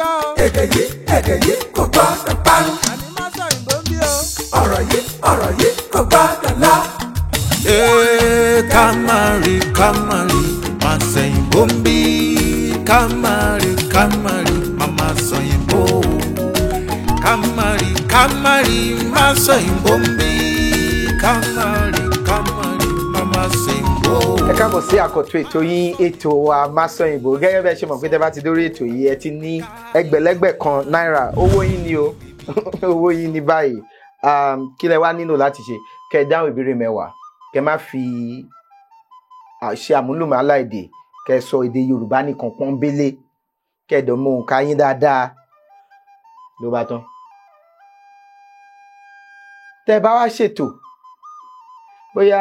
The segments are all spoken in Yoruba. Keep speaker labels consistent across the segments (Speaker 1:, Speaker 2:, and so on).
Speaker 1: gbọ́ o.
Speaker 2: Èdè yìí, èdè yìí kò gbọ́dọ̀ parun.
Speaker 1: Àní má sọ òyìnbó ń bí o.
Speaker 2: Ọ̀rọ̀ yìí, ọ̀rọ̀ yìí kò gbọ́dọ̀ lọ.
Speaker 3: Ee, ká má rí, ká má rí, má sẹ̀yìnbó ń bí. Ká má rí, ká má rí, má má sọ̀yìnbó. Ká má rí, ká má rí, má sọ̀yìnbó ń bí. Ká má rí, ká má rí, má má sẹ̀yìnbó.
Speaker 4: Ẹ káàbọ̀ sí àkọ́tún ètò yín, ètò wa Masọ̀yìnbó. Gẹ́gẹ́ bẹ́ẹ̀ ṣe mọ̀ pé tẹ́ bá ti dórí ètò yìí, ẹ ti ní ẹgbẹ̀lẹ́gbẹ̀ kan náírà. Owó yín ni o, owó yín ni báyìí. Kí lẹ wá nílò láti ṣe? Kẹ́ ẹ dáhùn ìbéèrè 10, kẹ́ má fi ṣe àmúlùmálà èdè, kẹ́ ẹ sọ èdè Yorùbá nìkan pọ́nbélé, kẹ́ ẹ dẹ̀ mọ òǹkà yín dáadáa, ló bá tán. Tẹ́ bá wá ṣètò, bóyá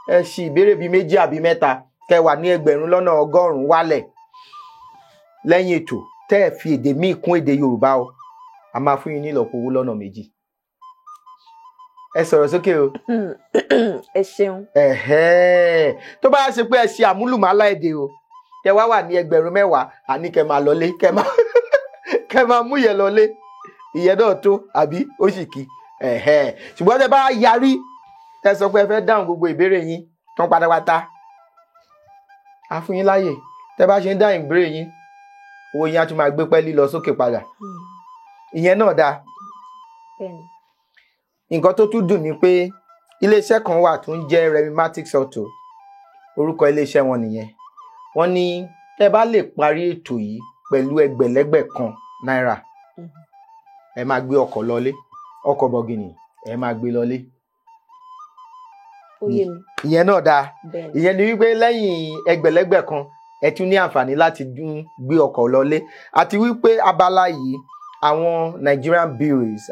Speaker 4: ẹ ṣì ìbéèrè bíi 2 àbí 3, kẹ́ wà ní 1,100,000 wálẹ̀ lẹ́yìn ètò, tẹ́ ẹ fi èdè míì kún èdè Yorùbá o, a máa fún yín ní ìlọ́po owó lọ́nà 2. Ẹ sọ̀rọ̀ sókè o.
Speaker 5: Ẹ ṣeun.
Speaker 4: Ẹ̀hẹ́, tó bá ṣe pé ẹ ṣe àmúlùmálà èdè o, kẹ́ wá wà ní 10,000, àní kẹ́ máa lọlé, kẹ́ máa mú yẹn lọlé, ìyẹn náà tó àbí ó sì kí. Ẹ̀hẹ́, ṣùgbọ́n tẹ́ bá yarí, tẹ́ sọ pé ẹ fẹ́ dáhùn gbogbo ìbéèrè yín tán pátápátá, a fún yín láàyè. Tẹ́ bá ṣe ń dáhùn ìbéèrè yín, owó yín á tún máa gbé pẹ́ẹ́lí lọ sókè padà. Ìyẹn náà dáa. Nǹkan tó tún dùn ni pé iléeṣẹ́ kan wà tó ń jẹ́ Remimatic Auto, orúkọ iléeṣẹ́ wọn nìyẹn. Wọ́n ní tẹ́ bá lè parí ètò yìí pẹ̀lú ẹgbẹ̀lẹ́gbẹ̀ kan náírà, ẹ máa gbé ọkọ̀ lọlé, ọkọ̀ bọ̀gìnì ẹ máa gbé lọlé.
Speaker 5: Ó yé mi.
Speaker 4: Ìyẹn náà dáa. Ìyẹn ni wípé lẹ́yìn ẹgbẹ̀lẹ́gbẹ̀ kan, ẹ tún ní àǹfààní láti gbé ọkọ̀ lọlé. Àti wípé abala yìí, àwọn Nigerian breweries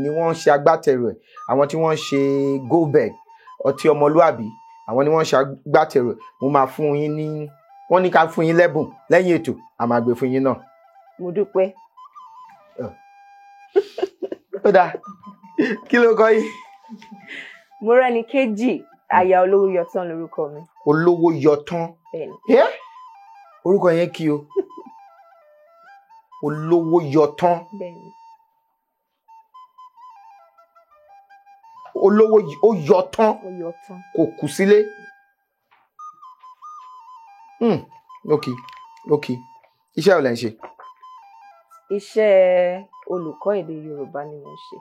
Speaker 4: ni wọ́n ń ṣe agbátẹrù ẹ̀, àwọn tí wọ́n ń ṣe Goldberg, ọtí ọmọlúàbí, àwọn ni wọ́n ń ṣe agbátẹrù ẹ̀. Mo máa fún yín ní, wọ́n ní ká fún yín lẹ́bùn lẹ́yìn ètò, a máa gbé fún yín náà.
Speaker 5: Mo dúpẹ́.
Speaker 4: Ó dáa, kí ló kọ yín?
Speaker 5: Mọ́rẹ́níkejì aya Olówó Yọtán lórúkọ mi.
Speaker 4: Olówó Yọtán.
Speaker 5: Bẹ́ẹ̀ni.
Speaker 4: Orúkọ yẹn kí o. Olówó Yọtán.
Speaker 5: Bẹ́ẹ̀ni.
Speaker 4: Olówó ó yọtán.
Speaker 5: Ó yọtán.
Speaker 4: Kò kù sílé. Ok, ok. Iṣẹ́ wo lẹ ń ṣe?
Speaker 5: Iṣẹ́ olùkọ́ èdè Yorùbá ni mo ń ṣe.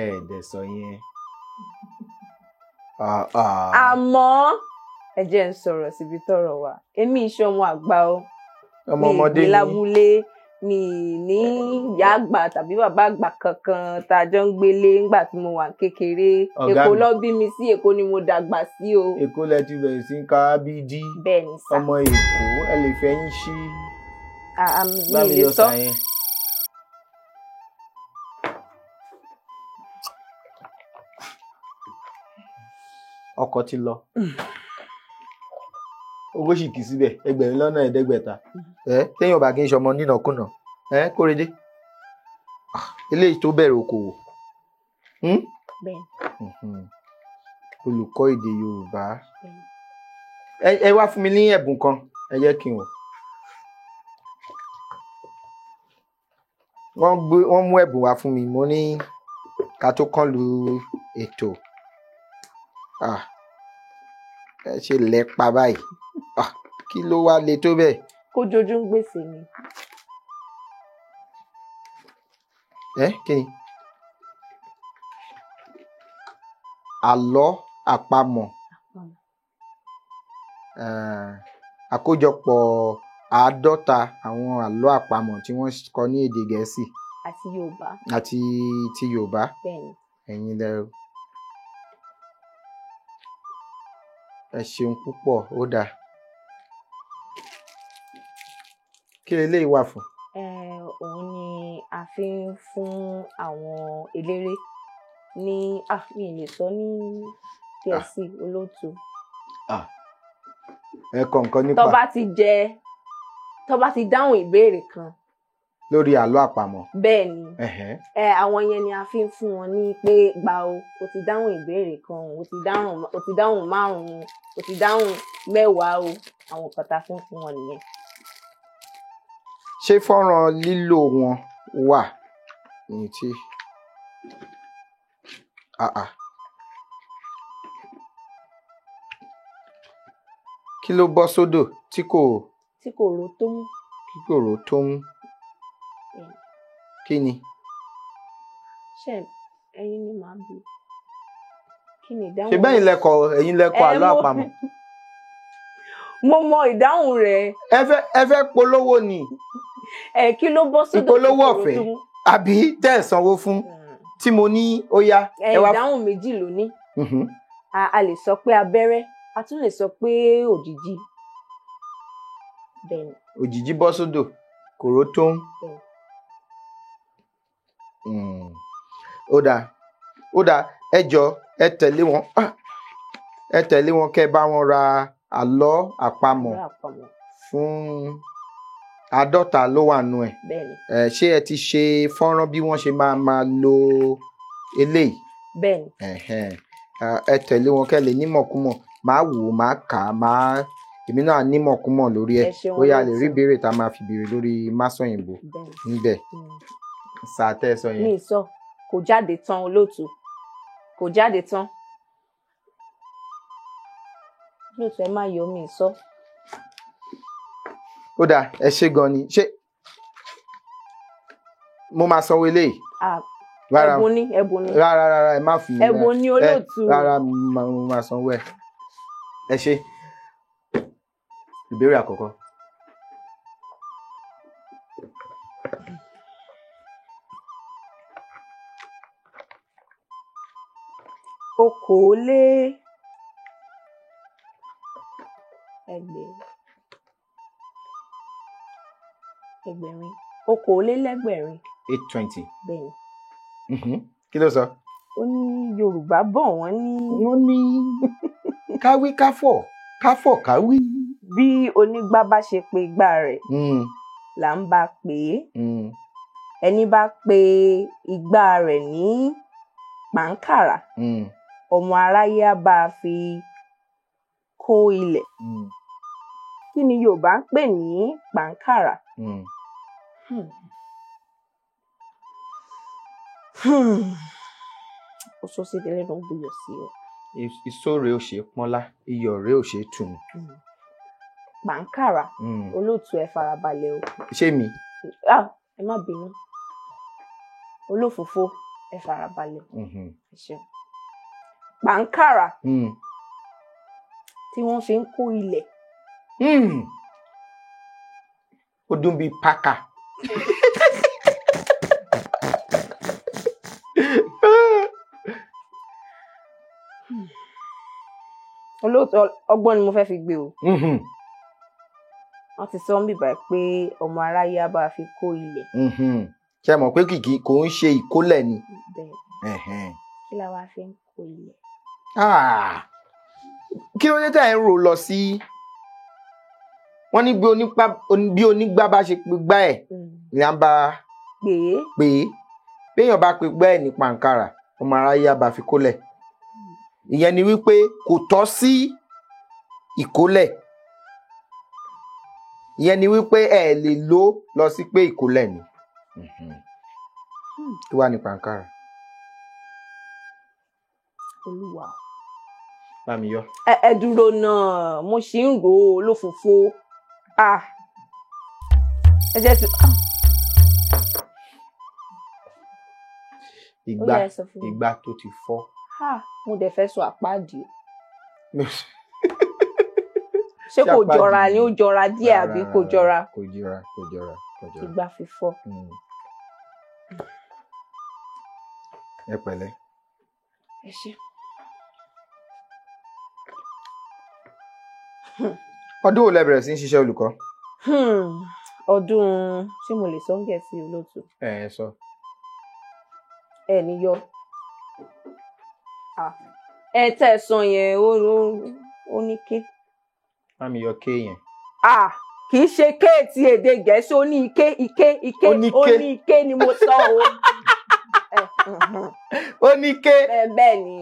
Speaker 4: Ẹ dẹ̀ sọ yẹn.
Speaker 5: Àmọ́ ẹ jẹ́ ń sọ̀rọ̀ síbi tọ́rọ̀ wà. Èmi iṣẹ́ ọmọ àgbà o.
Speaker 4: Ọmọ ọmọdé
Speaker 5: ni. Mi lábúlé, mi ní ìyá àgbà tàbí bàbá àgbà kankan tá a jọ ń gbélé nígbà tí mo wà kékeré. Èkó ló bí mi sí, Èkó ni mo dàgbà sí o.
Speaker 4: Èkó lẹ ti bẹ̀rẹ̀ sí ń ka bídí.
Speaker 5: Bẹ́ẹ̀ni sá.
Speaker 4: Ọmọ Èkó, ẹ lè fẹ́ yín sí.
Speaker 5: Mi lè sọ.
Speaker 4: Ọkọ̀ ti lọ. Owó sì kì í síbẹ̀, 7,500. Téèyàn bá kí n ṣọmọ nínàkúnà, Kóredé. Eléyìí tó bẹ̀rẹ̀ okòwò. Olùkọ́ èdè Yorùbá. Ẹ wá fún mi ní ẹ̀bùn kan, ẹ jẹ́ kí n wò. Wọ́n mú ẹ̀bùn wá fún mi, mo ní ká tó kán lu ètò. Ẹ ṣe lẹ́pa báyìí. Kí ló wá le tó bẹ́ẹ̀?
Speaker 5: Kó jojú ń gbèsè ni.
Speaker 4: Kí ni? Àlọ́ àpamọ̀. Àkójọpọ̀ 50 àwọn àlọ́ àpamọ̀ tí wọ́n kọ ní èdè Gẹ̀ẹ́sì.
Speaker 5: Àti Yorùbá.
Speaker 4: Àti ti Yorùbá.
Speaker 5: Bẹ́ẹ̀ni.
Speaker 4: Ẹ̀yin lẹ. Ẹ ṣeun púpọ̀, ó dáa. Kí leléyìí wà fún?
Speaker 5: Òun ni a fi ń fún àwọn eléré ní, mi lè sọ ní Gẹ̀ẹ́sì, olóòtú.
Speaker 4: Ẹ kọ nǹkan nípa.
Speaker 5: Tó bá ti dáhùn ìbéèrè kan.
Speaker 4: Lórí àlọ́ àpamọ̀.
Speaker 5: Bẹ́ẹ̀ni. Àwọn yẹn ni a fi ń fún wọn ní pé gbà o, o ti dáhùn ìbéèrè kan, o ti dáhùn 5, o ti dáhùn 10 o. Àwọn nǹkan tá a fi ń fún wọn nìyẹn.
Speaker 4: Ṣé fọ́nrán lílò wọn wà ní tí kí ló bọ́ sódò tí kò
Speaker 5: ro tó mú?
Speaker 4: Tí kò ro tó mú. Kí ni?
Speaker 5: Ṣé ẹ̀yin ni màá bi? Kí ni ìdáhùn?
Speaker 4: Ṣé bẹ́ẹ̀ ẹ̀yin lẹ́kọ̀ọ́ àlọ́ àpamọ̀?
Speaker 5: Mo mọ ìdáhùn rẹ̀.
Speaker 4: Ẹ fẹ́ polówó ni.
Speaker 5: Ẹ kí ló bọ́ sódò tí kò ro tó mú?
Speaker 4: Ìpolówó ọ̀fẹ́ àbí tẹ́ ẹ̀ sanwó fún tí mo ní ó yá.
Speaker 5: Ìdáhùn méjì ló ní. A lè sọ pé abẹ́rẹ́, a tún lè sọ pé òjìji. Bẹ́ẹ̀ni.
Speaker 4: Òjìji bọ́ sódò kò ró tó ń. Ó dáa, ó dáa, ẹ jọ ẹ tẹ̀lé wọn, ẹ tẹ̀lé wọn kẹ́ bá wọn ra àlọ́ àpamọ̀ fún 50 ló wà nù ẹ̀. Ṣé ẹ ti ṣe fọ́nrán bí wọ́n ṣe máa lo eléyìí?
Speaker 5: Bẹ́ẹ̀ni.
Speaker 4: Ẹ tẹ̀lé wọn kẹ́ lè nímọ̀kúmọ̀, máa wò ó, máa kà á, máa èmi náà nímọ̀kúmọ̀ lórí ẹ̀. Bóyá a lè rí ìbéèrè tá a máa fi béèrè lórí Másọ̀yìnbó níbẹ̀. Sàtẹ́ sọ yẹn.
Speaker 5: Mi sọ, kò jáde tán olóòtú, kò jáde tán. Olóòtú ẹ má yọ mí sọ.
Speaker 4: Ó dáa, ẹ ṣé gan ni. Ṣé mo máa sanwó eléyìí?
Speaker 5: Ẹ̀bùn ni, ẹ̀bùn ni.
Speaker 4: Rárá rárá, ẹ má fi.
Speaker 5: Ẹ̀bùn ni olóòtú.
Speaker 4: Rárá, mo máa sanwó ẹ. Ẹ ṣé. Ìbéèrè àkọ́kọ́.
Speaker 5: Okòólé ẹgbẹ̀rin, okòólélẹ́gbẹ̀rin.
Speaker 4: 820.
Speaker 5: Bẹ́ẹ̀ni.
Speaker 4: Kí ló sọ?
Speaker 5: Ó ní Yorùbá bọ̀ wọ́n ní.
Speaker 4: Wọ́n ní káwí káfọ̀, káfọ̀ káwí.
Speaker 5: Bí onígbá bá ṣe pe igbá rẹ̀ là ń bá pè é. Ẹni bá pe igbá rẹ̀ ní pàǹkàrà, ọmọ aráyé á bá a fi kó ilẹ̀. Kí ni Yorùbá ń pè ní pàǹkàrà? Ó sọ sí ìdílé náà buyọ̀ sí ọ.
Speaker 4: Ìsó rèé ò ṣe é pọ́nlá, iyọ̀ rèé ò ṣe é tùnú.
Speaker 5: Pàǹkàrà, olóòtú ẹ farabalẹ̀ o.
Speaker 4: Ṣé mi?
Speaker 5: Ẹ má bínú. Olófòfó ẹ farabalẹ̀. Ẹ ṣeun. Pàǹkàrà tí wọ́n fi ń kó ilẹ̀.
Speaker 4: Ó dún bíi pákà.
Speaker 5: Olóòtú, ọgbọ́n ni mo fẹ́ fi gbé o. Wọ́n ti sọ ń bìbà pé ọmọ aráyé á bá fi kó ilẹ̀.
Speaker 4: Ṣé ẹ mọ̀ pé kìkì kò ń ṣe ìkólẹ̀ ni?
Speaker 5: Bẹ́ẹ̀. Kí la wá fi ń kó ilẹ̀?
Speaker 4: Kí ló dé tẹ́ ẹ̀ ń rò lọ sí? Wọ́n ní bí onígbá bá ṣe pe gbá ẹ̀ ni à ń bá pè é. Béèyàn bá pe gbá ẹ̀ ní pàǹkàrà, ọmọ aráyé á bá fi kólẹ̀. Ìyẹn ni wípé kò tọ́ sí ìkólẹ̀. Ìyẹn ni wípé ẹ lè lò lọ sí pé ìkólẹ̀ ni. Kí wá ní pàǹkàrà?
Speaker 5: Olúwa.
Speaker 4: Bá mi yọ.
Speaker 5: Ẹ dúró náà, mo ṣì ń rò ó lófòfó. Ẹ jẹ́ ti.
Speaker 4: Ìgbà tó ti fọ́.
Speaker 5: Mo dẹ̀ fẹ́ sọ àpáàdì. Ṣé kò jọra ni? Ó jọra díẹ̀ àbí kò jọra?
Speaker 4: Kò jọra, kò jọra, kò jọra.
Speaker 5: Ìgbà fífọ́.
Speaker 4: Ẹ pẹ̀lẹ́.
Speaker 5: Ẹ ṣé.
Speaker 4: Ọdún wo lẹ bẹ̀rẹ̀ sí ń ṣiṣẹ́ olùkọ́?
Speaker 5: Ọdún ṣé mo lè sọ ń Gẹ̀ẹ́sì olóòtú?
Speaker 4: Ẹ ẹ sọ.
Speaker 5: Ẹ ní yọ. Ẹ tẹ́ ẹ sọ yẹn ó ní ké.
Speaker 4: Má mi yọ ké yẹn.
Speaker 5: Kì í ṣe ké ti èdè Gẹ̀ẹ́sì, ó ní ike ike ike, ó ní ike ni mo sọ o.
Speaker 4: Ó ní ké.
Speaker 5: Bẹ́ẹ̀ ni.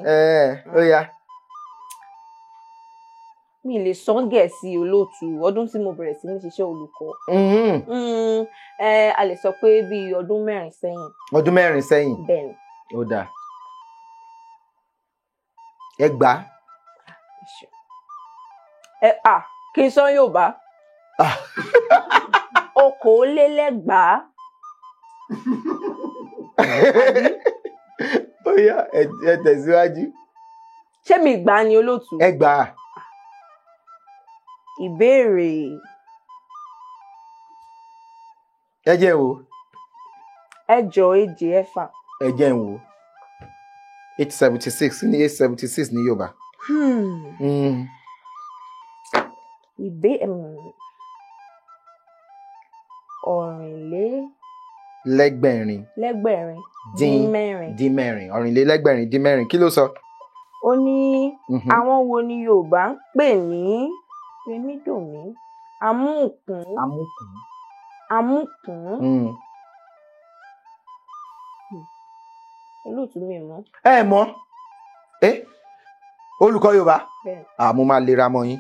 Speaker 4: Ó yá.
Speaker 5: Mi lè sọ Gẹ̀ẹ́sì olóòtú, ọdún tí mo bẹ̀rẹ̀ sí ní ṣiṣẹ́ olùkọ́. A lè sọ pé bíi ọdún 4 sẹ́yìn.
Speaker 4: Ọdún 4 sẹ́yìn.
Speaker 5: Bẹ́ẹ̀ni.
Speaker 4: Ó dáa. Ẹ gbà.
Speaker 5: Ẹ à kí n sọ Yorùbá. 2022.
Speaker 4: Ó yá, ẹ tẹ̀síwájú.
Speaker 5: Ṣé mi gbà ni olóòtú?
Speaker 4: Ẹ gbà.
Speaker 5: Ìbéèrè.
Speaker 4: Ẹ jẹ́ wo.
Speaker 5: 6 7 6.
Speaker 4: Ẹ jẹ́ n wò. 876 ní 876 ní Yorùbá.
Speaker 5: Ìbéèrè. 4
Speaker 4: Lẹ́gbẹ̀rin
Speaker 5: dín mẹ́rin.
Speaker 4: 4 dín mẹ́rin. Kí ló sọ?
Speaker 5: Ó ní àwọn wo ni Yorùbá ń pè ní Rẹ̀mídòmí? Amúkùn.
Speaker 4: Amúkùn.
Speaker 5: Amúkùn. Olóòtú mi mọ̀.
Speaker 4: Ẹ mọ̀. Olùkọ́ Yorùbá. Mo máa lera mọ́ yín.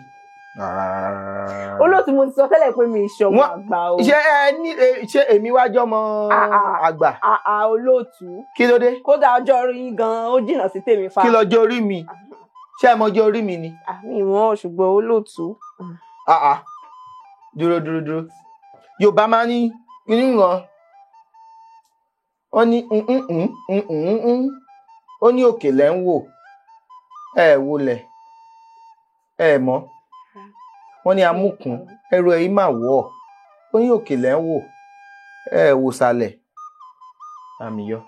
Speaker 5: Olóòtú, mo ti sọ tẹ́lẹ̀ pé mi ìṣọmọ àgbà o.
Speaker 4: Ṣé ẹ ní ṣé èmi wá jọmọ àgbà?
Speaker 5: Olóòtú.
Speaker 4: Kí ló dé?
Speaker 5: Kódà ọjọ́ orí yín gan-an ó jìnnà sí tèmi fa.
Speaker 4: Kí lọ́jọ́ orí mi? Ṣé ẹ mọ ọjọ́ orí mi ni?
Speaker 5: Mi mọ̀, ṣùgbọ́n olóòtú.
Speaker 4: Dúró dúró dúró. Yorùbá máa ní ìran. Ó ní ó ní òkè lẹ́ ń wò. Ẹ wọlẹ̀. Ẹ mọ̀. Wọ́n ní amúkùn ẹrù ẹ̀yìn máa wọ̀ ọ́. Ó ní òkè lẹ́ ń wò. Ẹ wò sàlẹ̀. Àmì yọ.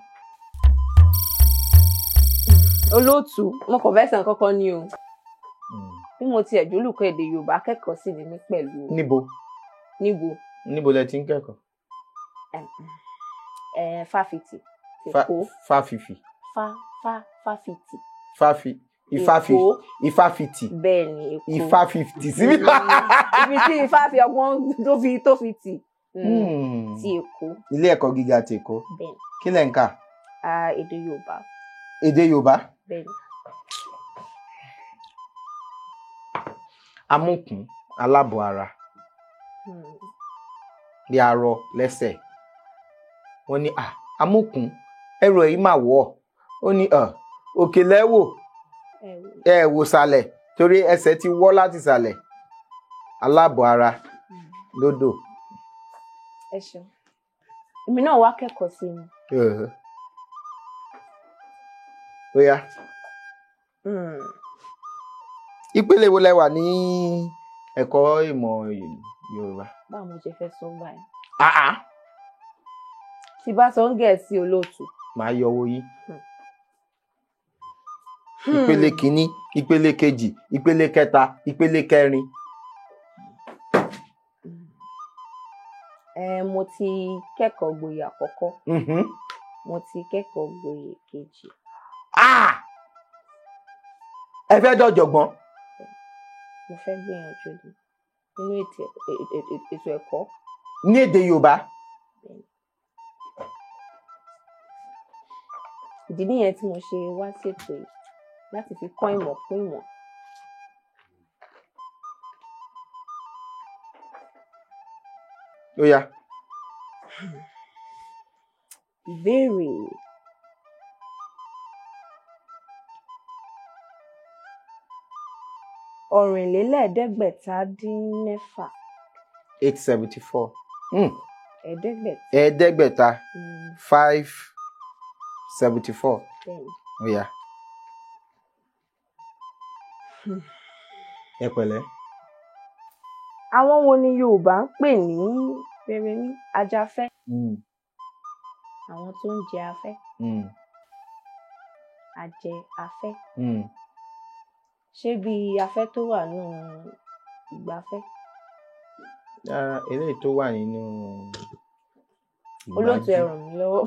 Speaker 5: Olóòtú, mo kàn fẹ́ sàn kankan ni o. Bí mo tiẹ̀ jólùkọ́ èdè Yorùbá, akẹ́kọ̀ọ́ sì ni mí pẹ̀lú.
Speaker 4: Níbo?
Speaker 5: Níbo?
Speaker 4: Níbo lẹ ti ń kẹ́kọ̀ọ́?
Speaker 5: Fáfitì. Èkó.
Speaker 4: Fáfìfì.
Speaker 5: Fáfitì.
Speaker 4: Ifáfitì.
Speaker 5: Bẹ́ẹ̀ni, Èkó.
Speaker 4: Ifáfitì síbí.
Speaker 5: Ibi tí Ifá fi ọgbọ́n tó fi tì. Ti Èkó.
Speaker 4: Ilé ẹ̀kọ́ gíga ti Èkó.
Speaker 5: Bẹ́ẹ̀ni.
Speaker 4: Kí lẹ̀ ń kà?
Speaker 5: Èdè Yorùbá.
Speaker 4: Èdè Yorùbá?
Speaker 5: Bẹ́ẹ̀ni.
Speaker 4: Amúkùn alábọ̀ ara. Bí arọ lẹ́sẹ̀. Wọ́n ní amúkùn ẹrù ẹ̀yìn máa wọ̀. Ó ní òkè lẹ́wò. Ẹ wò sàlẹ̀ torí ẹsẹ̀ ti wọ́ láti sàlẹ̀. Alábọ̀ ara lódò.
Speaker 5: Ẹ ṣeun. Èmi náà wá kẹ́kọ̀ọ́ sí i.
Speaker 4: Ó yá. Ìpele wo lẹ wà ní ẹ̀kọ́ ìmọ̀ Yorùbá?
Speaker 5: Báwo mo ṣe fẹ́ sọ báyìí? Tí bá sọ ń Gẹ̀ẹ́sì olóòtú.
Speaker 4: Màá yọ owó yín. Ìpele kìíní, ìpele kejì, ìpele kẹta, ìpele kẹrin.
Speaker 5: Mo ti kẹ́kọ̀ọ́ gboyè àkọ́kọ́. Mo ti kẹ́kọ̀ọ́ gboyè kejì.
Speaker 4: Ẹ fẹ́ dọ̀jọ̀gbọ́n?
Speaker 5: Mo fẹ́ gbìyànjú nínú ètò ẹ̀kọ́.
Speaker 4: Ní èdè Yorùbá?
Speaker 5: Ìdí nìyẹn tí mo ṣe wá sí ètò yìí láti fi kọ́ ìmọ̀ kún ìmọ̀.
Speaker 4: Ó yá.
Speaker 5: Ìbéèrè. 646.
Speaker 4: 874.
Speaker 5: Ẹ̀ẹ́dẹ́gbẹ̀ta.
Speaker 4: Ẹ̀ẹ́dẹ́gbẹ̀ta. 574. Ó yá. Ẹ pẹ̀lẹ́.
Speaker 5: Àwọn wo ni Yorùbá ń pè ní Rẹ̀rẹ̀mí Ajafẹ́? Àwọn tó ń jẹ afẹ́. Ajẹ afẹ́. Ṣé bí afẹ́ tó wà nínú ìgbafẹ́?
Speaker 4: Rárá, eléyìí tó wà nínú ìgbájú.
Speaker 5: Olóòtú, ẹ ràn mí lọ́wọ́.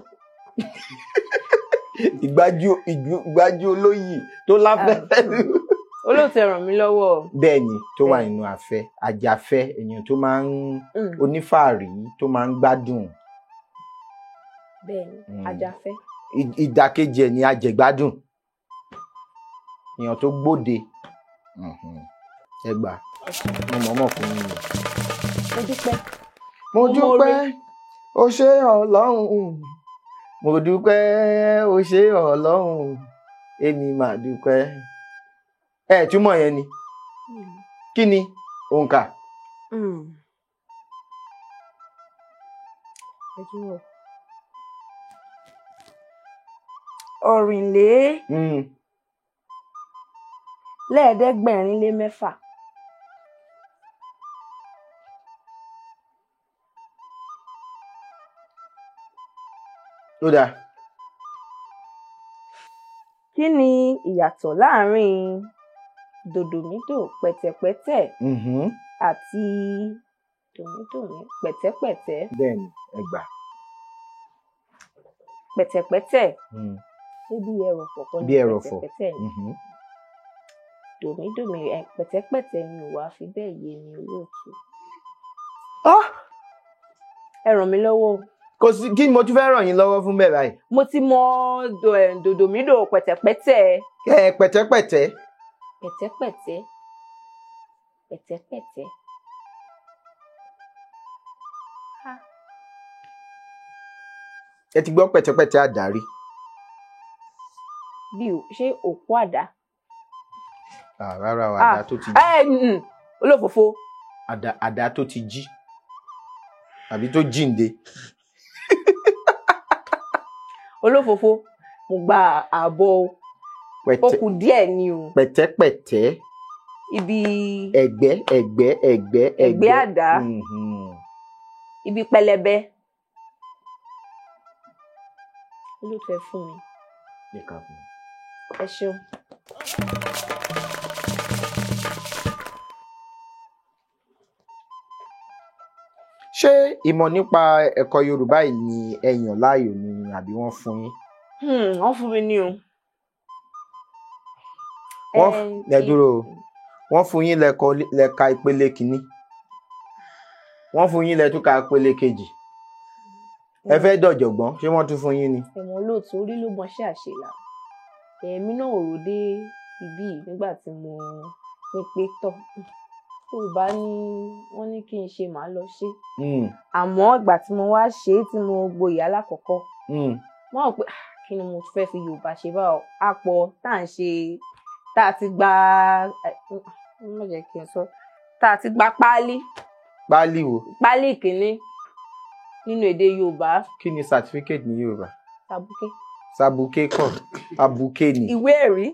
Speaker 4: Ìgbájú olóyè tó láfẹ́.
Speaker 5: Olóòtú, ẹ ràn mí lọ́wọ́.
Speaker 4: Bẹ́ẹ̀ ni, tó wà nínú afẹ́, àjàfẹ́, èèyàn tó máa ń onífàárí, tó máa ń gbádùn.
Speaker 5: Bẹ́ẹ̀ ni, àjàfẹ́.
Speaker 4: Ìdàkejì ẹ̀ ni ajẹ̀gbádùn. Èèyàn tó gbóde. Ẹ gbà, mo mọ̀ mọ̀ fún yín.
Speaker 5: Mo dúpẹ́.
Speaker 4: Mo dúpẹ́, o ṣé Ọlọ́run. Mo dúpẹ́, o ṣé Ọlọ́run. Èmi mà dúpẹ́. Ẹ túmọ̀ yẹn ni. Kí ni òǹkà?
Speaker 5: Ẹ túmọ̀. 626.
Speaker 4: Ó dáa.
Speaker 5: Kí ni ìyàtọ̀ láàárín dòdòmídò pẹ̀tẹ̀pẹ́tẹ̀ àti dòmídòmí pẹ̀tẹ́pẹ̀tẹ́?
Speaker 4: Bẹ́ẹ̀ni, ẹ gbà.
Speaker 5: Pẹ̀tẹ̀pẹ́tẹ̀. Ṣé bí ẹrọ̀fọ̀ kọ́ ni pẹ̀tẹ̀pẹ́tẹ̀ ni? Dòmídòmí pẹ̀tẹ́pẹ̀tẹ́ ni ò wá fi bẹ́ẹ̀ yé mi olóòtú. Ẹ ràn mí lọ́wọ́.
Speaker 4: Kò sí kí mo tún fẹ́ ràn yín lọ́wọ́ fún bẹ́ẹ̀ báyìí.
Speaker 5: Mo ti mọ dòdòmídò pẹ̀tẹ̀pẹ́tẹ̀.
Speaker 4: Ẹ pẹ̀tẹ́pẹ̀tẹ́.
Speaker 5: Pẹ̀tẹ́pẹ̀tẹ́. Pẹ̀tẹ́pẹ̀tẹ́.
Speaker 4: Ẹ ti gbọ́ pẹ̀tẹ́pẹ̀tẹ́ àdárí.
Speaker 5: Bí o ṣé òkú àdá.
Speaker 4: Rárá o, àdá tó ti jí.
Speaker 5: Olófòfo.
Speaker 4: Àdá tó ti jí àbí tó jíǹde.
Speaker 5: Olófòfo, mo gba ààbọ̀ ó kù díẹ̀ ni o.
Speaker 4: Pẹ̀tẹ́pẹ̀tẹ́.
Speaker 5: Ibi.
Speaker 4: Ẹ̀gbẹ́ ẹ̀gbẹ́ ẹ̀gbẹ́
Speaker 5: ẹ̀gbẹ́ àdá. Ibi pẹlẹbẹ. Olóòtú ẹ fún mi. Ẹ ṣeun.
Speaker 4: Ṣé ìmọ̀ nípa ẹ̀kọ́ Yorùbá yìí ni ẹ yàn láàyò ni àbí wọ́n fún yín?
Speaker 5: Wọ́n fún mi ní o.
Speaker 4: Wọ́n ẹ dúró o. Wọ́n fún yín lẹ́ka ìpele kìíní. Wọ́n fún yín lẹ́túka ìpele kejì. Ẹ fẹ́ dọ̀jọ̀gbọ́n, ṣé wọ́n tún fún yín ni?
Speaker 5: Ẹ̀wọ̀n olóòtú orí ló mọṣẹ́ àṣelà. Èmi náà ò rò dé ibí nígbà tí mo ní pé tọ̀. Yorùbá ní wọ́n ní kí n ṣe màá lọ ṣe. Àmọ́ ìgbà tí mo wá ṣe é tí mo gboyè alákọ̀ọ́kọ́. Wọ́n rò pé kí ni mo fẹ́ fi Yorùbá ṣe báwo? Àpọ̀ tá à ń ṣe tá a ti gba má jẹ́ kí n sọ tá a ti gba páálí.
Speaker 4: Páálí wo?
Speaker 5: Páálí ìkíní nínú èdè Yorùbá.
Speaker 4: Kí ni certificate ní Yorùbá?
Speaker 5: Sabuké.
Speaker 4: Sabuké kọ́, abuké ni.
Speaker 5: Ìwé ẹ̀rí.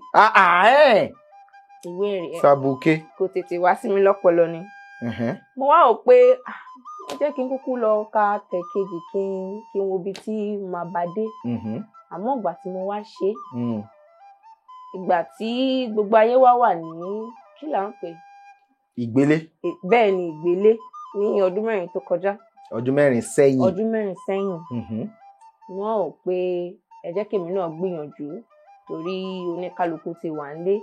Speaker 5: Ìwé ẹ̀rí.
Speaker 4: Sabuké.
Speaker 5: Kò tètè wá sí mi lọ́pọlọ ni. Mo wá rò pé ẹ jẹ́ kí n kúkú lọ ka tẹ̀kejì kí n wo ibi tí màá bá dé. Àmọ́ ìgbà tí mo wá ṣe ìgbà tí gbogbo ayé wá wà ní kí là ń pè?
Speaker 4: Ìgbélé.
Speaker 5: Bẹ́ẹ̀ ni ìgbélé ní ọdún mẹ́rin tó kọjá.
Speaker 4: Ọdún mẹ́rin sẹ́yìn.
Speaker 5: Ọdún mẹ́rin sẹ́yìn. Wọ́n rò pé ẹ jẹ́ kèmi náà gbìyànjú torí oníkálukú ti wà nílé.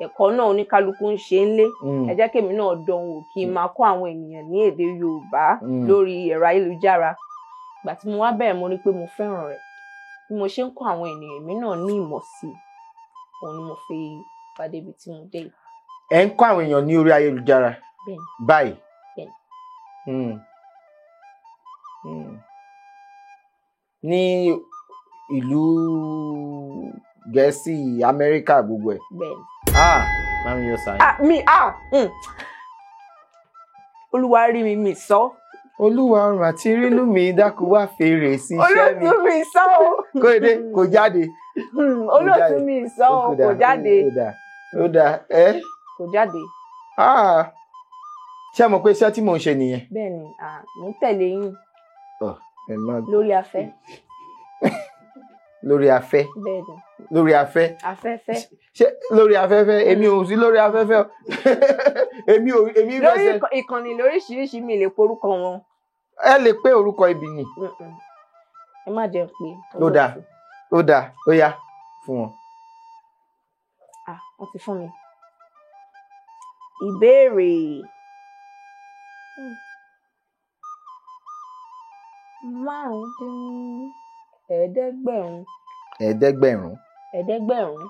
Speaker 5: Ẹ̀kọ́ náà oníkálukú ń ṣe nílé. Ẹ jẹ́ kèmi náà dánwò kí n máa kọ́ àwọn ènìyàn ní èdè Yorùbá lórí ẹ̀rọ ayélujára. Ìgbà tí mo wá bẹ̀rẹ̀ mo rí pé mo fẹ́ràn rẹ̀. Bí mo ṣe ń kọ́ àwọn ènìyàn èmi náà ní ìmọ̀ sí i. Òun ni mo fi pàdé ibi tí mo dé yìí.
Speaker 4: Ẹ ń kọ́ àwọn èèyàn ní orí ayélujára báyìí. Ní ìlú Gẹ̀ẹ́sì, Amẹ́ríkà gbogbo ẹ̀.
Speaker 5: Bẹ́ẹ̀ni.
Speaker 4: Máa ń yọ sàyẹn.
Speaker 5: Olúwa rí mi mi sọ.
Speaker 4: Olúwa ọrùn àti rínú mi dákun wá fèrè sí iṣẹ́ mi.
Speaker 5: Olóòtú mi sọ o.
Speaker 4: Kóde kò jáde.
Speaker 5: Olóòtú mi sọ o kò jáde.
Speaker 4: Ó dáa ẹ.
Speaker 5: Kò jáde.
Speaker 4: Ṣé mo pé iṣẹ́ tí mò ń ṣe nìyẹn?
Speaker 5: Bẹ́ẹ̀ni, mò ń tẹ̀lé yín. Lórí afẹ́.
Speaker 4: Lórí afẹ́.
Speaker 5: Bẹ́ẹ̀ni.
Speaker 4: Lórí afẹ́.
Speaker 5: Afẹ́fẹ́.
Speaker 4: Ṣé lórí afẹ́fẹ́? Èmi ò sí lórí afẹ́fẹ́ o. Èmi ò èmi
Speaker 5: fẹsẹ̀. Lórí ìkànnì lóríṣiríṣi mi lè porúkọ wọn.
Speaker 4: Ẹ lè pé orúkọ ibi ni.
Speaker 5: Ẹ má jẹ́ pé.
Speaker 4: Ó dáa, ó dáa, ó yá fún wọn.
Speaker 5: Wọ́n ti fún mi. Ìbéèrè. 5,500.
Speaker 4: Ẹ̀ẹ́dẹ́gbẹ̀rún.
Speaker 5: Ẹ̀ẹ́dẹ́gbẹ̀rún.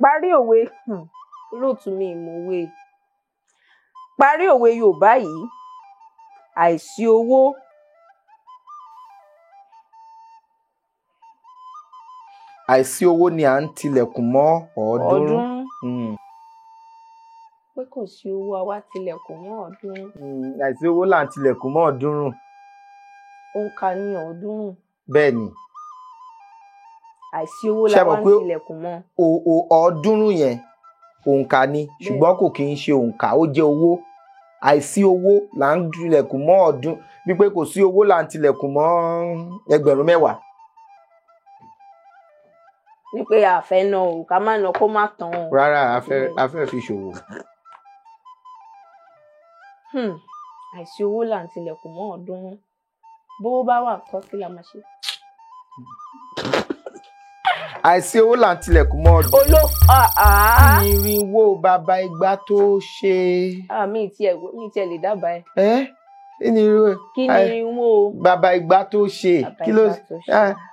Speaker 5: Parí òwe. Olóòtú mi ìmọ̀wé. Parí òwe Yorùbá yìí. Àìsí owó.
Speaker 4: Àìsí owó ni à ń tilẹ̀kùn mọ́ ọ̀ọ́dúnrún.
Speaker 5: Pé kò sí owó a wá tilẹ̀kùn mọ́ ọ̀ọ́dúnrún.
Speaker 4: Àìsí owó là ń tilẹ̀kùn mọ́ ọ̀ọ́dúnrún.
Speaker 5: Òǹkà ni ọ̀ọ́dúnrún.
Speaker 4: Bẹ́ẹ̀ ni.
Speaker 5: Àìsí owó la wá ń tilẹ̀kùn mọ́.
Speaker 4: Ọ̀ọ́dúnrún yẹn òǹkà ni, ṣùgbọ́n kò kì í ṣe òǹkà, ó jẹ́ owó. Àìsí owó là ń tilẹ̀kùn mọ́ ọ̀ọ́dún, wípé kò sí owó là ń tilẹ̀kùn mọ́ ẹgbẹ̀rún mẹ́wàá.
Speaker 5: Wípé a fẹ́ ná o, ká má ná kó má tán o.
Speaker 4: Rárá, a fẹ́ fi ṣòwò.
Speaker 5: Àìsí owó là ń tilẹ̀kùn mọ́ ọ̀ọ́dúnrún. Bówó bá wà kọ́ kí la máa ṣe.
Speaker 4: Àìsí owó là ń tilẹ̀kùn mọ́ ọ̀ọ́dúnrún. Irinwó bàbá igba tó ṣe.
Speaker 5: Mi tiẹ̀ lè dábàá
Speaker 4: ẹ̀. Kí ni
Speaker 5: irinwó
Speaker 4: bàbá igba tó ṣe? Kí ló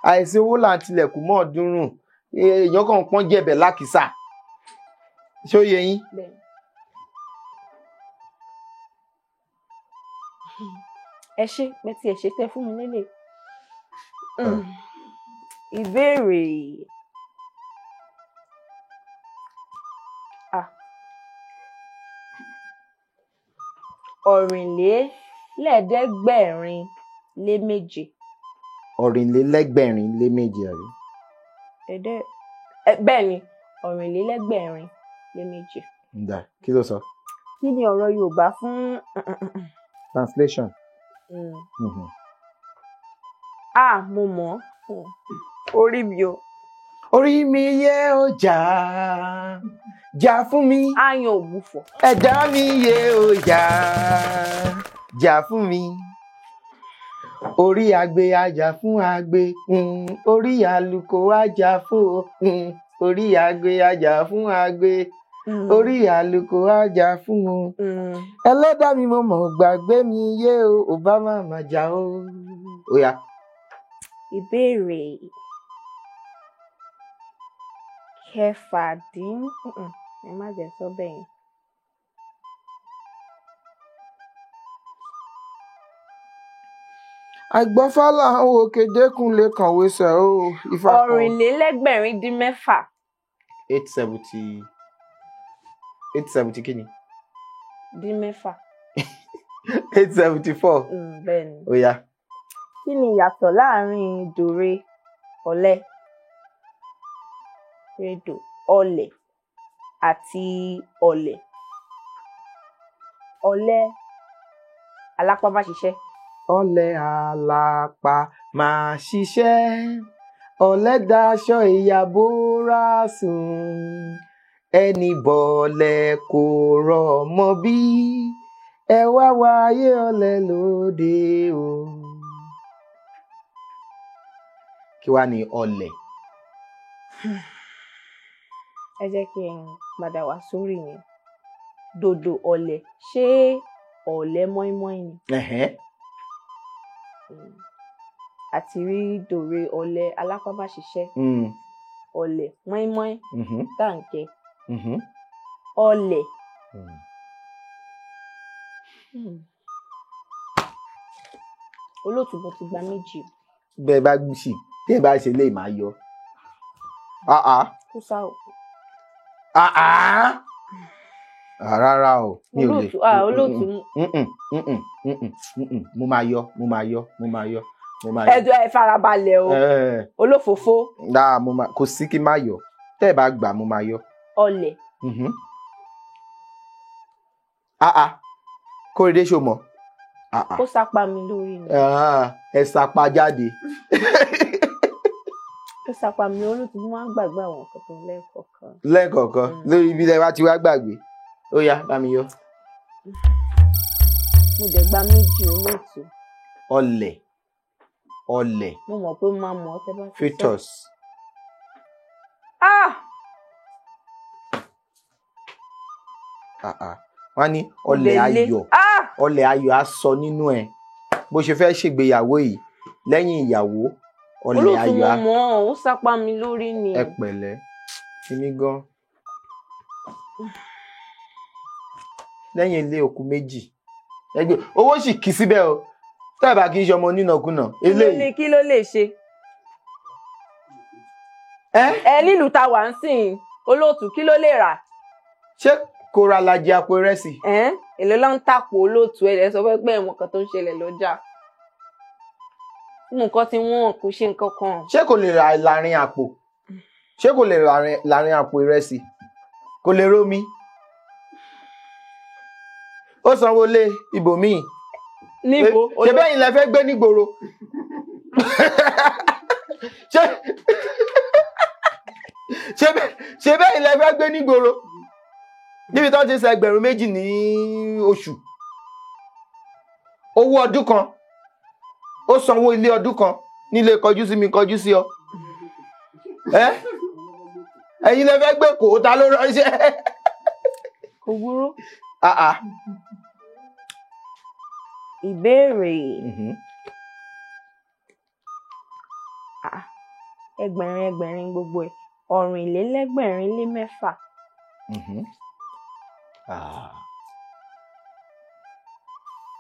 Speaker 4: àìsí owó là ń tilẹ̀kùn mọ́ ọ̀ọ́dúnrún. Èèyàn kan pọ́n jẹ̀bẹ̀ lákìsà. Ṣé ó yé yín?
Speaker 5: Ẹ ṣé, bẹ́ẹ̀ tí ẹ ṣe tẹ́ fún mi lélẹ̀. Ìbéèrè. Ọ̀rìnlélẹ́ẹ̀dẹ́gbẹ̀rinléméje.
Speaker 4: Ọ̀rìnlélẹ́gbẹ̀rinléméje àbí?
Speaker 5: Bẹ́ẹ̀ ni, ọ̀rìnlélẹ́gbẹ̀rinléméje.
Speaker 4: Ǹda, kí ló sọ?
Speaker 5: Kí ni ọ̀rọ̀ Yorùbá fún
Speaker 4: Translation.
Speaker 5: Mo mọ̀. Orí mi o.
Speaker 4: Orí mi yẹ ó jà, jà fún mi.
Speaker 5: Ayan ògbufọ̀.
Speaker 4: Ẹ̀dá mi yẹ ó jà, jà fún mi. Orí agbe ajá fún agbe, orí àlùkò ajá fún okun, orí agbe ajá fún agbe, orí àlùkò ajá fún o. Ẹlẹ́dàá mi mo mọ̀ gbàgbé mi yé o, ò bá má má jà o. Ó yá.
Speaker 5: Ìbéèrè kẹfàdín, ẹ má jẹ́ sọ bẹ́ẹ̀ yẹn.
Speaker 4: Àìgbọ́fá là ń wo Kédékùnlé kànwé sẹ̀ o. Ifá kan.
Speaker 5: Ọ̀rìnlélẹ́gbẹ̀rin-dín-mẹ́fà.
Speaker 4: 870 870 kí ni?
Speaker 5: Dín mẹ́fà.
Speaker 4: 874.
Speaker 5: Bẹ́ẹ̀ ni.
Speaker 4: Ó yá.
Speaker 5: Kí ni ìyàtọ̀ láàárín dòre ọ̀lẹ, rédò ọ̀lẹ àti ọ̀lẹ? Ọ̀lẹ alápá má ṣiṣẹ́.
Speaker 4: Ọ̀lẹ alápá má ṣiṣẹ́, ọ̀lẹ daṣọ ìyàbò rà sùn, ẹni bọ̀lẹ̀ kò rọ̀mọ́ bí, ẹ wá wáyé ọ̀lẹ lóde o. Kí wá ní ọ̀lẹ?
Speaker 5: Ẹ jẹ́ kí n padà wá sórí yẹn. Dòdò ọ̀lẹ, ṣé ọ̀lẹ mọ́ínmọ́ín ni? Àti rí dòre ọ̀lẹ alápámáṣiṣẹ́, ọ̀lẹ mọ́ínmọ́ín táǹkẹ́, ọ̀lẹ. Olóòtú, mo ti gba méjì.
Speaker 4: Bẹ́ẹ̀ bá sì tẹ́ ẹ bá ṣe lè máa yọ.
Speaker 5: Kó sá o.
Speaker 4: Rárá o, mi ò lè.
Speaker 5: Olóòtú.
Speaker 4: Mo máa yọ, mo máa yọ, mo máa yọ, mo máa yọ.
Speaker 5: Ẹ jọ̀ọ́ ẹ farabalẹ̀ o. Olófòfó.
Speaker 4: Dáa, mo máa kò sí kí n má yọ. Tẹ́ ẹ bá gbà, mo máa yọ.
Speaker 5: Ọ̀lẹ.
Speaker 4: Kóredé ṣo mọ̀?
Speaker 5: Ó sápá mi lórí ni.
Speaker 4: Ẹ sápá jáde.
Speaker 5: Ó sápá mi lórí, olóòtú mo máa ń gbàgbé àwọn nǹkan kan lẹ́ẹ̀kọ̀ọ̀kan.
Speaker 4: Lẹ́ẹ̀kọ̀ọ̀kan lórí ibi tẹ́ bá ti wá gbàgbé. Ó yá, bá mi yọ.
Speaker 5: Mo dẹ̀ gba méjì olóòtú.
Speaker 4: Ọ̀lẹ. Ọ̀lẹ.
Speaker 5: Mo mọ̀ pé mo máa mọ̀ ọ́ tẹ́ bá ti sọ.
Speaker 4: Fetus. Wọ́n ní ọ̀lẹ ayọ̀. Ọ̀lẹ ayọ̀ á sọ nínú ẹ̀. Bó ṣe fẹ́ ṣègbéyàwó yìí lẹ́yìn ìyàwó, ọ̀lẹ ayọ̀ á.
Speaker 5: Olóòtú mo mọ̀ ọ́, ó sápá mi lórí ni.
Speaker 4: Ẹ pẹ̀lẹ́, èmi gan. Lẹ́yìn ilé òkú méjì. Ẹgbẹ́ owó sì kì í síbẹ̀ o. Tẹ́ẹ̀bà kì í ṣe ọmọ onínàkúnà. Eléyìí.
Speaker 5: Kí ló lè ṣe? Ẹ nílùú ta wà ń sìn olóòtú, kí ló lè rà?
Speaker 4: Ṣé kò ra lajì àpò ìrẹsì?
Speaker 5: Èló ló ń tàpò olóòtú? Ẹ̀ sọ pé ẹ̀wọ̀n kan tó ń ṣẹlẹ̀ lọ́jà. Nǹkan tí wọ́n kò ṣe nǹkan kan.
Speaker 4: Ṣé kò lè ra láàrin àpò? Ṣé kò lè láàrin àpò ìrẹsì? Kò lè rómi? Ó sanwó lé ibòmíì.
Speaker 5: Níbo?
Speaker 4: Ṣé bẹ́ẹ̀ ni lẹ fẹ́ gbé nígboro? Ṣé bẹ́ẹ̀ ni lẹ fẹ́ gbé nígboro? Níbi tó ti san 2,000 ní oṣù. Owó ọdún kan. Ó sanwó ilé ọdún kan nílé kọjú sí mi kọjú sí ọ. Ẹ̀yin lẹ fẹ́ gbé kò ta ló ránṣẹ́.
Speaker 5: Kò burú. Ìbéèrè. Ẹgbẹ̀rin ẹgbẹ̀rin gbogbo ẹ̀ 6,426.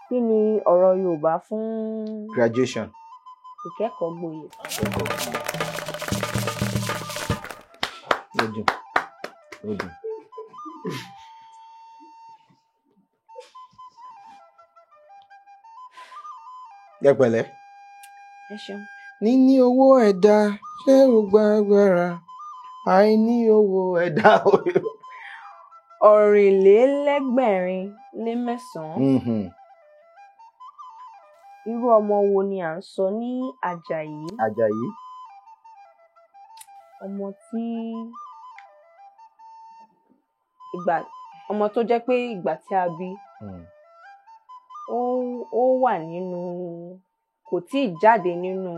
Speaker 5: Kí ni ọ̀rọ̀ Yorùbá fún
Speaker 4: graduation?
Speaker 5: Ìkẹ́kọ̀ọ́ gboyè.
Speaker 4: Ó dùn, ó dùn. Ẹ pẹ̀lẹ́.
Speaker 5: Ẹ ṣeun.
Speaker 4: Níní owó ẹ̀dá ṣé ó gba agbára? Àìní owó ẹ̀dá.
Speaker 5: 9,429. Irú ọmọ wo ni à ń sọ ní Àjàyí?
Speaker 4: Àjàyí.
Speaker 5: Ọmọ tí ìgbà ọmọ tó jẹ́ pé ìgbà tí a bí ó wà nínú, kò tí ì jáde nínú,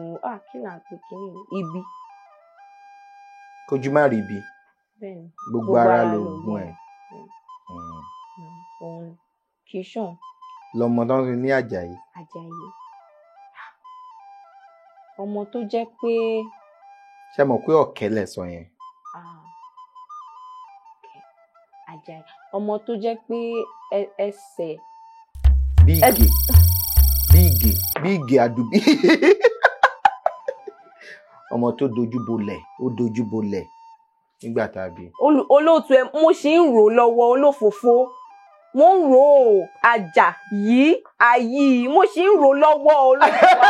Speaker 5: kí là ń pè kíní ibi.
Speaker 4: Kójú má rí ibi. Gbogbo ara lògùn ẹ̀.
Speaker 5: Òun kì í ṣàn.
Speaker 4: Lọmọ tó ń fi ní Àjàyí.
Speaker 5: Àjàyí. Ọmọ tó jẹ́ pé.
Speaker 4: Ṣé mọ̀ pé ọ̀kẹ́ lẹ̀ sọ yẹn?
Speaker 5: Àjàyí. Ọmọ tó jẹ́ pé ẹsẹ̀.
Speaker 4: Bí ìgè, bí ìgè, bí ìgè àdùbí. Ọmọ tó dojú bolẹ̀, ó dojú bolẹ̀ nígbà tá a bí.
Speaker 5: Olóòtú ẹ, mo ṣì ń rò lọ́wọ́ olófòfó. Mo ń rò ó Àjàyí ayí, mo ṣì ń rò lọ́wọ́ olófòfó.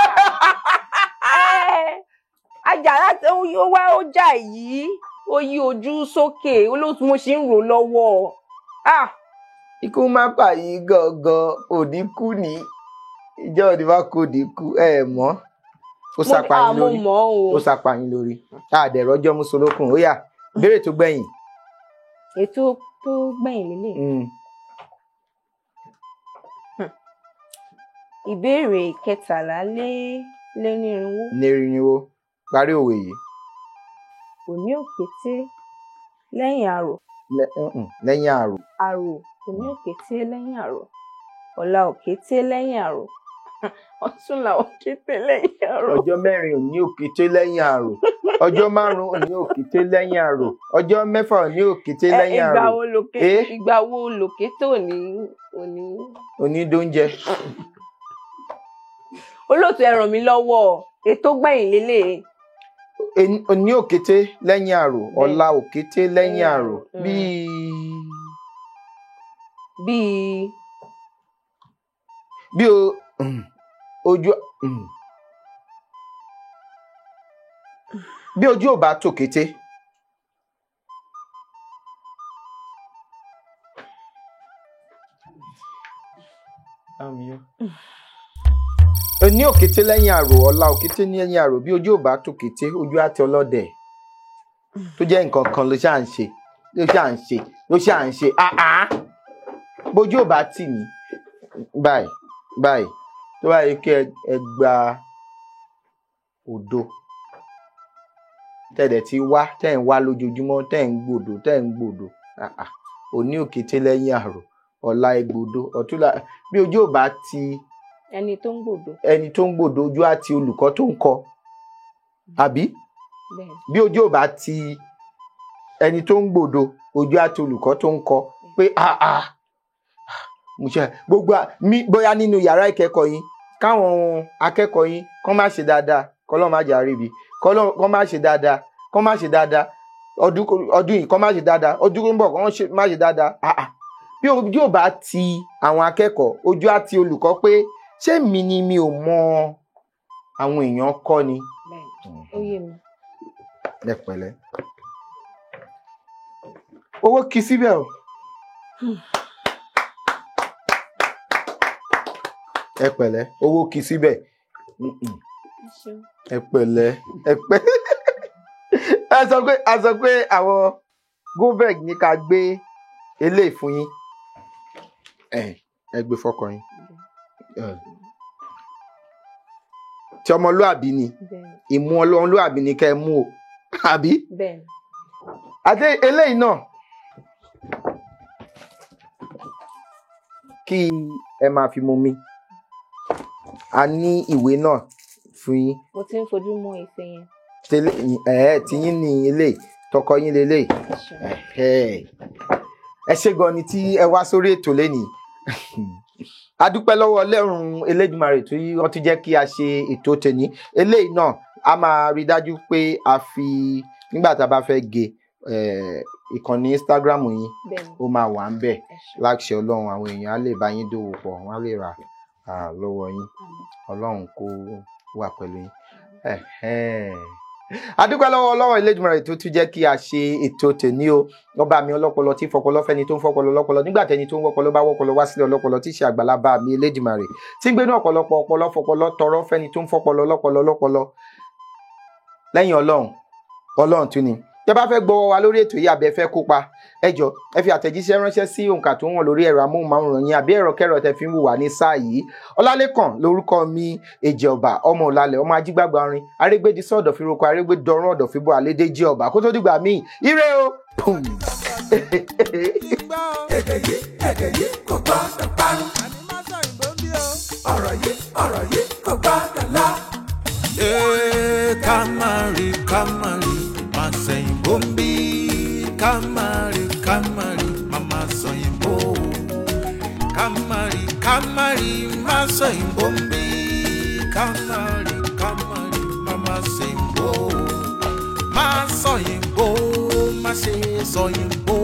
Speaker 5: Àjà láti ó wá ó jà yìí, ó yí ojú sókè, olóòtú mo ṣì ń rò lọ́wọ́.
Speaker 4: Ikú má pa yìí gangan, òní kú ni. Ìjọ òní bá kú òní kú, ẹ mọ̀. Ó sapa yín lórí. Ó sapa yín lórí. Àdẹ̀rọ̀jọ́ Mùsùlùkùn, ó yá, ìbéèrè tó gbẹ̀yìn.
Speaker 5: Ètò tó gbẹ̀yìn lélẹ̀. Ìbéèrè 423.
Speaker 4: Lénírínwó. Parí òwe yìí.
Speaker 5: Òní òkété lẹ́yìn àrò.
Speaker 4: Lẹ́yìn àrò.
Speaker 5: Àrò. Òní òkété lẹ́yìn àrò. Ọ̀la òkété lẹ́yìn àrò. Ọ̀túnla òkété lẹ́yìn àrò.
Speaker 4: Ọjọ́ 4 òní òkété lẹ́yìn àrò. Ọjọ́ 5 òní òkété lẹ́yìn àrò. Ọjọ́ 6 òní òkété lẹ́yìn àrò.
Speaker 5: Ìgbà wo lòkété òní òní.
Speaker 4: Òní dóúnjẹ.
Speaker 5: Olóòtú ẹ ràn mí lọ́wọ́, ètò gbẹ̀yìn lélẹ̀.
Speaker 4: Òní òkété lẹ́yìn àrò, ọ̀la òkété lẹ́yìn àrò.
Speaker 5: Bíi.
Speaker 4: Bí o ojú bí ojú ò bá tòkété. Òní òkété lẹ́yìn àrò, ọ̀la òkété lẹ́yìn àrò. Bí ojú ò bá tòkété, ojú á tẹ ọlọ́dẹ. Tó jẹ́ nǹkan kan ló ṣáà ń ṣe, ló ṣáà ń ṣe, ló ṣáà ń ṣe. Bójú ò bá tì mí báyìí báyìí, tó bá yẹ kí ẹ gba òdo tẹ̀dẹ̀ tí wá tẹ̀ ń wá lójoojúmọ́ tẹ̀ ń gbòdo tẹ̀ ń gbòdo. Òní òkété lẹ́yìn àrò, ọ̀la egbòdo, ọ̀túnla. Bí ojú ò bá ti
Speaker 5: ẹni tó ń gbòdo,
Speaker 4: ẹni tó ń gbòdo, ojú á ti olùkọ́ tó ń kọ́, àbí? Bí ojú ò bá ti ẹni tó ń gbòdo, ojú á ti olùkọ́ tó ń kọ́ pé Mo ṣe gbogbo mi bóyá nínú yàrá ìkẹ́kọ̀ọ́ yín, káwọn akẹ́kọ̀ọ́ yín kọ́ má ṣe dáadáa, kọ́lọ́ má jà ríbi, kọ́ má ṣe dáadáa, kọ́ má ṣe dáadáa ọdún yìí, kọ́ má ṣe dáadáa ọdún tó ń bọ̀, kọ́ má ṣe dáadáa. Bí ojú ò bá ti àwọn akẹ́kọ̀ọ́, ojú á ti olùkọ́ pé ṣé mi ni mi ò mọ àwọn èèyàn kọ́ ni.
Speaker 5: Ó yé mi.
Speaker 4: Ẹ pẹ̀lẹ́. Owó kì í síbẹ̀ o. Ẹ pẹ̀lẹ́, owó kì í síbẹ̀. Ẹ pẹ̀lẹ́, ẹ pẹ̀lẹ́. Ẹ sọ pé a sọ pé àwọn Goldberg ní ká gbé eléyìí fún yín. Ẹ gbé fọ́kọ yín. Tí ọmọlúàbí ni, ìmú ọlọ́mọlúàbí ni kẹ́ ẹ mú o, àbí? Àti eléyìí náà kí ẹ máa fi mú mi. A ní ìwé náà fún yín.
Speaker 5: Mo ti ń fojú mọ́ ife yẹn.
Speaker 4: Tiyín ni eléyìí, tọkọ yín leléyìí. Ẹ ṣé gan ni tí ẹ wá sórí ètò lénìí. A dúpẹ́ lọ́wọ́ Ọlọ́run Elédùmarè tí wọ́n ti jẹ́ kí a ṣe ètò tèní. Eléyìí náà a máa rí dájú pé a fi nígbà tá a bá fẹ́ gé ìkànnì Instagram yín, ó máa wà ń bẹ̀ láṣẹ Ọlọ́run. Àwọn èèyàn á lè bá yín dòwò pọ̀, wọ́n á lè rà lọ́wọ́ yín. Ọlọ́run kó wà pẹ̀lú yín. A dúpẹ́ lọ́wọ́ Ọlọ́run Elédùmarè tó tún jẹ́ kí a ṣe ètò tèní o. Ọba mi ọlọ́pọlọ tí fọpọlọ fẹ́ni tó ń fọpọlọ lọ́pọlọ, nígbà tẹni tó ń wọpọlọ bá wọpọlọ wá sílẹ̀ ọlọ́pọlọ tí í ṣe àgbàlagbà mi Elédùmarè tí ń gbénú ọ̀pọ̀lọpọ̀ ọpọlọ fọpọlọ tọrọ fẹ́ni tó ń fọpọlọ lọ́pọlọ lọ́pọlọ. Lẹ́yìn Ọlọ́run, Ọlọ́run tún ni. Tẹ́ bá fẹ́ gbọ́ wa lórí ètò yìí àbí ẹ fẹ́ kópa, ẹ jọ̀ọ́ ẹ fi àtẹ̀jíṣẹ́ ránṣẹ́ sí òǹkà tó wọ̀n lórí ẹ̀rọ amóhùnmáwòrán yín àbí ẹ̀rọ kẹ́rọ tẹ́ fi ń wò wá ní sáà yìí. Ọlálékàn lórúkọ mi, Èjì Ọba, ọmọ Ọ̀làlẹ̀, ọmọ ajígbàgbà orin, arégbèdì sọ̀dọ̀ fi roko, arégbèdọ̀rùn ọ̀dọ̀ fi bọ́ àlédèjì ọba. Kó tó dìgbà míì, ire o.
Speaker 2: Èdè yìí, èdè yìí kò gbọ́dọ̀ parun. Ọ̀rọ̀ yìí kò gbọ́dọ̀ lọ.
Speaker 3: Ká má rí, má sẹ̀yìnbó ń bí. Ká má rí, má má sọ̀yìnbó. Ká má rí, má sọ̀yìnbó ń bí. Ká má rí, má má sẹ̀yìnbó. Má sọ̀yìnbó, má ṣe sọ̀yìnbó.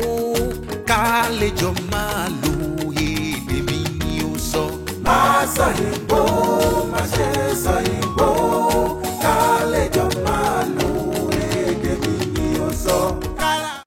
Speaker 3: Ká lè jọ máa lo èdè mi ni ó sọ.
Speaker 2: Má sọ̀yìnbó, má ṣe sọ̀yìnbó.